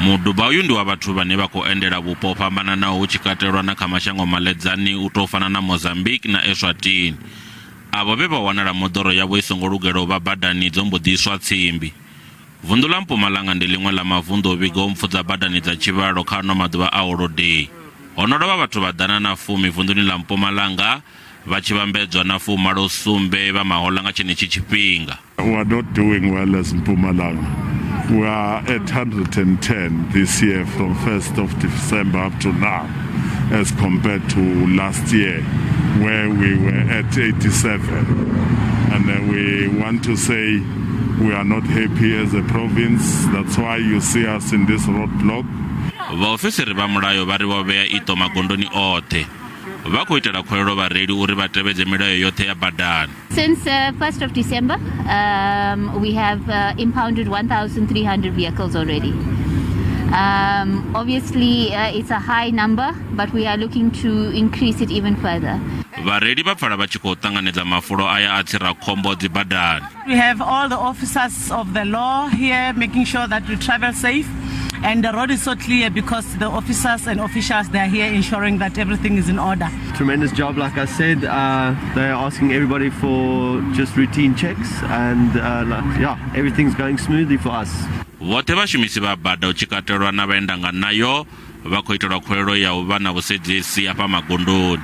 Muduba uyu ndi wa vhathu vhane vha khou endela vhupo ho fhambananaho hu tshi katelwa na kha mashango maḽedzani u tou fana na Mozambique na Eswatini. Avho vhe vha wanala moḓoro yavho i songo lugela u vha badani dzo mbo ḓi iswa tsimbi. Vunḓu ḽa Mpumalanga ndi ḽiṅwe ḽa mavunḓu o vhigaho mpfu dza badani dza tshivhalo kha ano maḓuvha a holodei. Ho no lovha vhathu vha 110 vunḓuni ḽa Mpumalanga vha tshi vhambedzwa na fumalo sumbe vha mahoḽa nga tshenetshi tshifhinga. We are not doing well as Mpumalanga. We are at 110 this year from 1st of December up to now as compared to last year where we were at 87. And then we want to say we are not happy as a province. That's why you see us in this roadblock. Vhaofisiri vha mulayo vha ri vho vhea iṱo magondoni oṱhe. Vha khou itela khuwelelo vhareili uri vha tevhedze milayo yoṱhe ya badani. Since 1st of December, we have impounded 1,300 vehicles already. Obviously, it's a high number, but we are looking to increase it even further. Vhareili vha pfala vha tshi khou ṱanganedza mafulo aya a tsirakhombo dzi badani. We have all the officers of the law here making sure that we travel safe. And the road is so clear because the officers and officials, they are here ensuring that everything is in order. Tremendous job, like I said. They're asking everybody for just routine checks, and like, yeah, everything's going smoothly for us. Vhoṱhe vhashumisi vha bada u tshi katelwa na vhaendanganayo vha khou itelwa khuwelelo ya u vha na vhusedzisi afha magondoni.